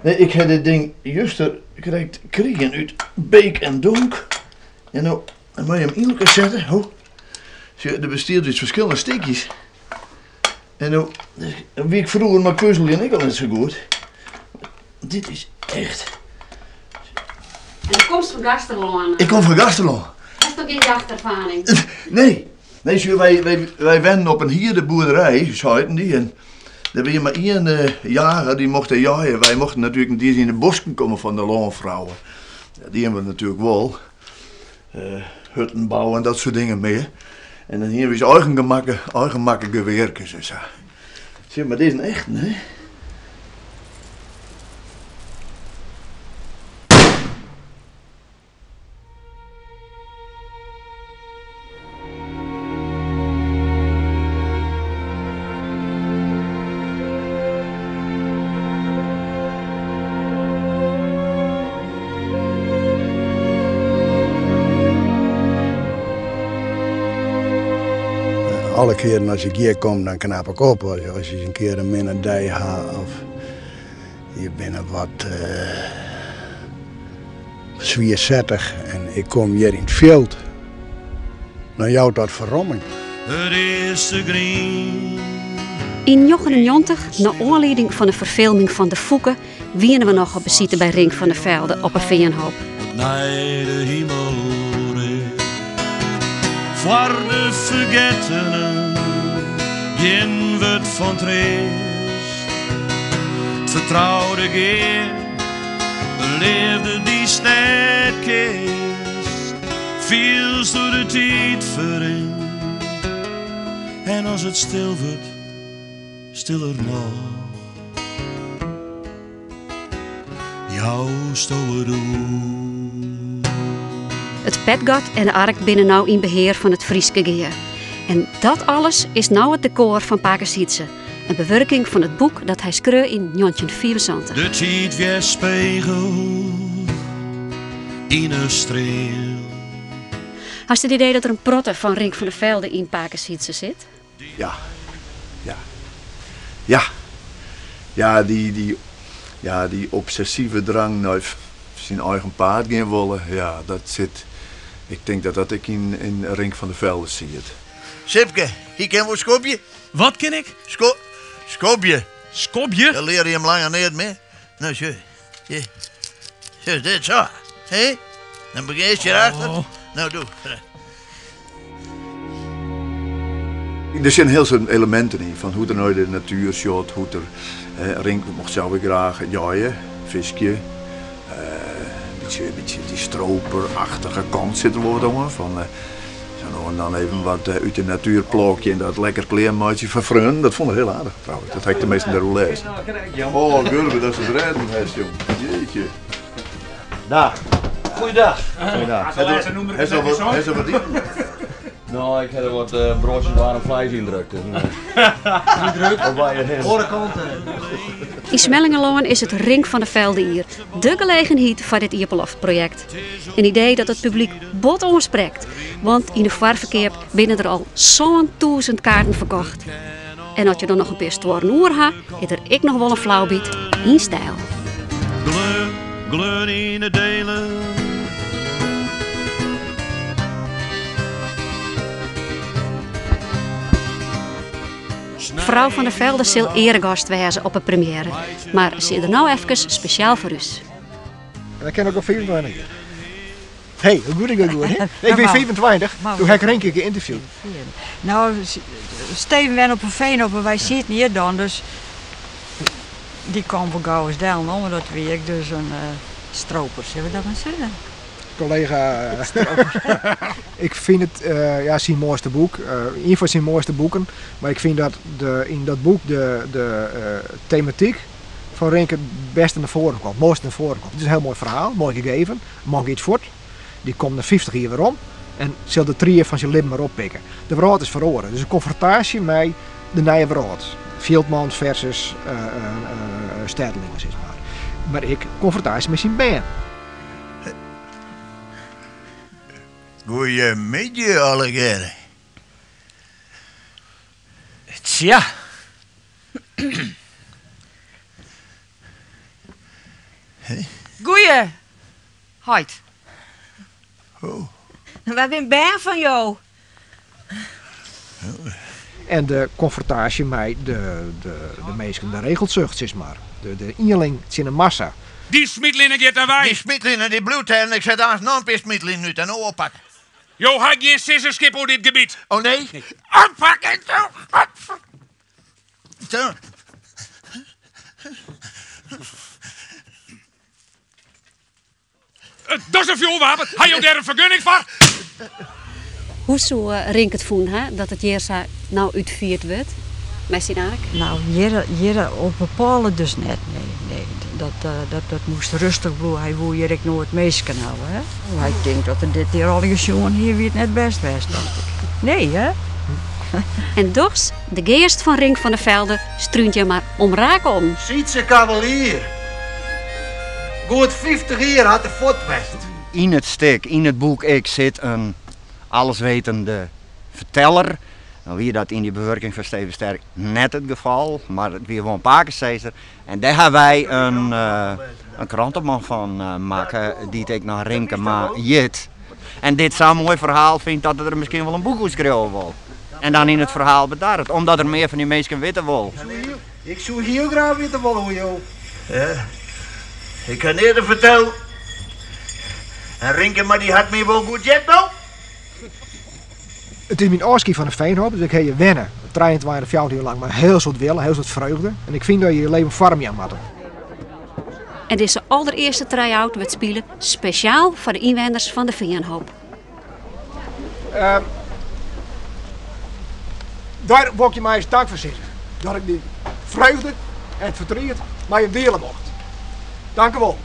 Nee, ik ha dit ding juster krekt krigen út Beek en Donk. En no moat je him yn elkoar sette. Ho. Sjoch, der bestiet út ferskillende stikjes. En no wie ik froeger mei puzeljen ek al net sa goed. Dit is echt. En do komst fan Gaasterlân? Ik kom fan Gaasterlân. Hast noch gjin jachterfaring? Nee. Nee, sjoch, wy wennen op in hierde boerderij, seiden dy. En der wie mar ien jager, dy mocht dêr jeie. Wy mochten natuerlik net iens yn de bosken komme fan de lânfrouwen. Dat dienen we natuerlik wol. Hutten bouwe en dat soart dingen mear. En dan hiene we ús eigen gemakke, eigen makke gewearkes en sa. Sjoch, mar dit is in echten, hè? Alle kearen as ik hjir kom, dan knap ik op. As je in kear in minne dei ha of je binne wat swiersettich en ik kom hjir yn it fjild, dan jout dat ferromming. It earste grien. Yn 99, nei oanlieding fan de ferfilming fan De Fûke, wiene we noch op besite by Rink van der Velde op 'e Feanhoop. Nei de himel rint. Foar de fergettenen gjin wurd fan treast. 't Fertroude gea, de leafde dy'tst net kinst. Fielst hoe't de tiid ferrint. En as it stil wurdt, stiller noch. Jousto it oer. It Petgat en de Ark binne no yn behear fan it Fryske Gea. En dat alles is no it dekôr fan Pake Sytse, in bewurking fan it boek dat hy skreau yn 1975. De tiid wjerspegelt yn 'e stream. Hast it idee dat der in protte fan Rink van der Velde yn Pake Sytse sit? Ja. Ja. Ja. Ja, dy, dy, ja, dy obsessive drang nei syn eigen paad gean wolle, ja, dat sit, ik tink dat dat ek yn, yn Rink van der Velde siet. Sipke, hy kin wol skobje. Wat kin ik? Sko, skobje. Skobje? Dan leare je him langer neat mear. Nou, sjoch. Sjoch, dit sa. Hé? Dan begjinst hjirachter. Oh. Nou, doe. Der sitte in hiel soad eleminten yn, fan hoe't er nei de natuer sjocht, hoe't er, Rink mocht sels ek graach jeie, fiskje. In bytsje, bytsje dy stroperachtige kant sit der wol wat oan, fan sa no en dan even wat út de natuer plôkje en dat lekker klearmeitsje foar freonen. Dat fûn er hiel aardich trouwens, dat ha ik teminsten dêroer lêzen. Oh, Gurbe, datst it rêden hast, jong. Jeetje. Dag. Goeiedag. Goeiedag. Hast al wat iten? No, ik ha der wat broadsjes waarm fleis yndrukt. Yndrukt? Op wei hjirhinne. Oare kant. Yn Smellingerlân is it Rink van der Velde-jier de gelegenheid foar dit iepenloftprojekt. In idee dat it publyk bot oansprekt, want yn de foarferkeap binne der al 7000 kaarten ferkocht. En as je dan noch in pear stuorren oer ha, is der ek noch wol in flaubyt yn styl. Gleon, gleon yn de delen. Frou Van der Velde sil earegast wêze op 'e premiêre, mar se is der no efkes spesjaal foar ús. En dat kin ik al 25 jier. Hey, hoe goed ik dat goed, hè? Ik bin 25, doe ha ik Rinke geïnterviewd. Nou, Steven wen op 'e Veenhoop en wy sieten hjir dan, dus dy kaam wol gau ris del, no, mar dat wie ek dus in stroper, sille we dat mar sizze? Kollega. Ik fyn it ja, syn moaiste boek, ien fan syn moaiste boeken, mar ik fyn dat de, yn dat boek de, de tematyk fan Rinke it bêste nei foaren komt, moaiste nei foaren komt. It is in hiel moai ferhaal, moai gegeven. Man giet fuort, dy komt nei 50 jier werom en sil de trie fan syn libben wer oppikke. De wrâld is feroare, dus in konfrontaasje mei de nije wrâld. Fjildman versus stêdelingen, sis mar. Mar ek konfrontaasje mei syn bern. Goeiemiddei allegearre. Tsja. Goeie, heit. Oh. Wy binne bern fan jo. En de konfrontaasje mei de, de, de minsken, de regelsucht sis mar. De, de ienling tsjin de massa. Dy smytline giet der wei. Dy smytline dy bliuwt dêr en ik set aanst noch in pear smytlinen út en no oppakke. Jo ha gjin sizzenskip oer dit gebiet. Oh nee? Oppakke! Zo. Dat is in fjoerwapen. Ha jo dêr in fergunning foar? Hoe soe Rink it fûn ha dat it hjir sa no útfierd wurdt mei syn ark? No, hjir, hjir op 'e pôle dus net, nee, nee. Dat, dat, dat moast rêstich bliuwe. Hy woe hjir ek noait minsken hawwe, hè. Hy tinkt dat er dit hjir allegear sjoen hie, wie it net bêst west, tocht ik. Nee, hè? En dochs, de geast fan Rink van der Velde strúnt hjir mar omraak om. Sytse Cavalier. Goed 50 jier hat er fuort west. Yn it stik, yn it boek ek, sit in alleswetende ferteller. No wie dat yn dy bewurking fan Steven Sterk net it gefal, mar it wie wol in pakesizzer. En dêr ha wy in, in kranteman fan makke, dy't ek noch Rinkema hjit. En dit sa'n moai ferhaal fynt dat er der miskien wol in boek oer skriuwe wol. En dan yn it ferhaal bedarret, omdat er mear fan dy minsken witte wol. Ik soe hiel graach witte wolle hoe jo. Ja, ik ha neat te fertellen. En Rinkema dy hat my wol goed heard no. It is myn ôfskie fan de Feanhoop, dus ik ha hjir wenne, 23, 24 jier lang, mei in hiel soad wille, in hiel soad freugde. En ik fyn dat je je leven foarm jaan moatte. En dizze alderearste try-out wurdt spile spesjaal foar de ynwenners fan de Feanhoop. Dêr wol ik je mei eens tank foar sizze. Dat ik dy freugde en it fertriet mei je diele mocht. Dankewol.